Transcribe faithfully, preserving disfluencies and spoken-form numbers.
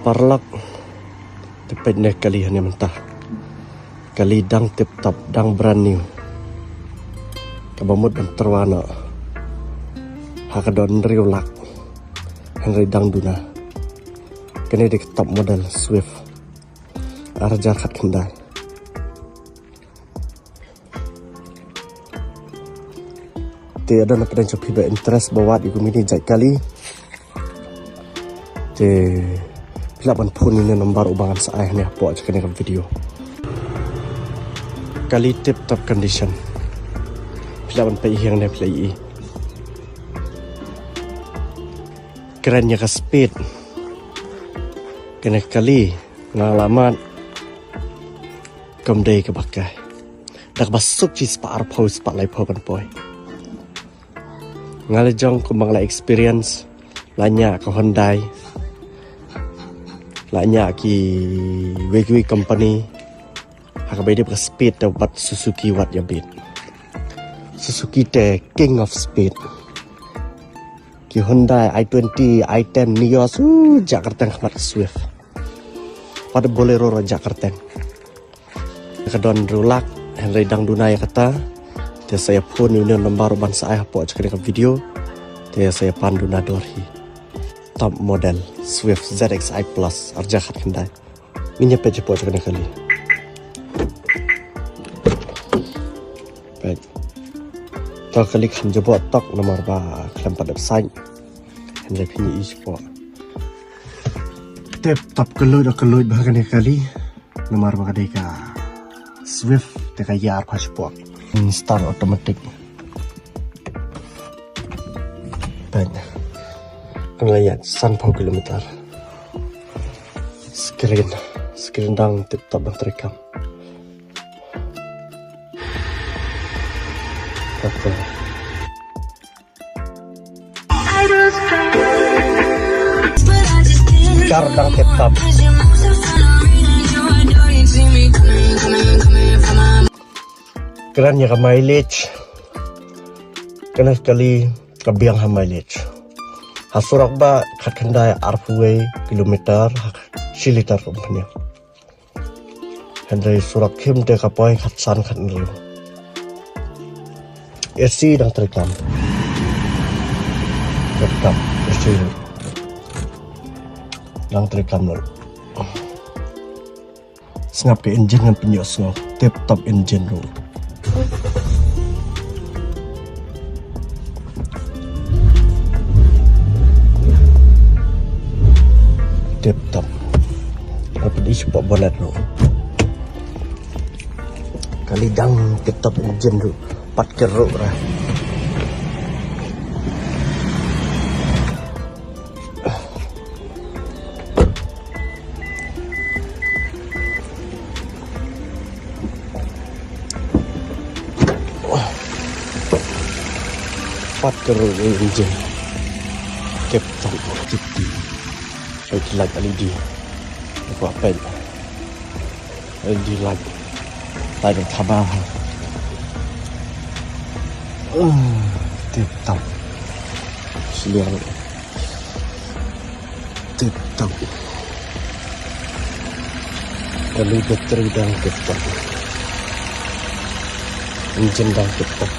Paralok, te peit ne kali hangne mynta. Kali dang tip top, dang brand new. Kaba mut ban tyrwa noh ha ka don hynriew lak. Hynrei dang duna. Kane dei ka top model Swift. Ar hajar khatkhyndai. Te lada don na pdeng jong phi ba interest ba wad ïa ka mini jait kali, te phi lah ban phone ïa une u number uba ngan sa ai hangne hapoh jong kane ka video. Kali tip top condition. Phi lah ban peit hangne phi lah ïohi. Kren ïa ka speed. Kane ka kali nga la mad. Kam dei kaba kai. Da kaba suk shi spah arphew, spah laiphew kan poi. Nga la jong kumba nga la experience, la ñiah ka Hyundai, la ñiah kiwei kiwei company. Ha kaba ïadei bad ka speed te wat Suzuki wat ïa bit. Suzuki te king of speed. Ki Hyundai i twenty, i ten, Nios, uh, jah kyrteng khmat ka Swift. Wat Bolero ruh jah kyrteng. Ka don hynriew lak, hynrei dang duna ïa kata. Te sa ïa phone ïa une u number uban sa ai hapoh jong kane ka video. Te sa ïa pan duna dor hi. Top model Swift Z X I Plus, ar hajar khatkhyndai. Ngin ïa peit shapoh jong kane kali. Peit. To kali kham jubok tok namar ba khlem pat dep sait. Hynrei phin ïohi shapoh. Tip top kylluid, kylluid bha kane kali. Namar ba ka dei ka Swift te ka ïar bha shapoh. Start automatic. Peit. Ka la ïaid sanphew kilometer. Screen. Screen dang tip top ban treikam. Kata. Kar dang tip top. Kren ïa ka mileage. Kane kali ka biang ha mileage. Ha surok ba khatkhyndai arphew wei kilometer ha shi liter kum pynïap. Hynrei surok khim te ka poi khatsan khathynriew. A C dang treikam. Treikam A C. Dang treikam lut. Sngap ka engine ngan pynïohsngew. Tip top engine ruh. Tip top. Ngan pynïoh shapoh bonnet ruh. Kali dang tip top engine ruh. Pat kyrhuh ra. Pat kyrhuh engine. Tip top, tip top. Peit light L E D. Peit. L E D light. Light thaba ha. Uh, tip top. Sliang. Tip top. Kali battery dang tip top. Engine dang tip top.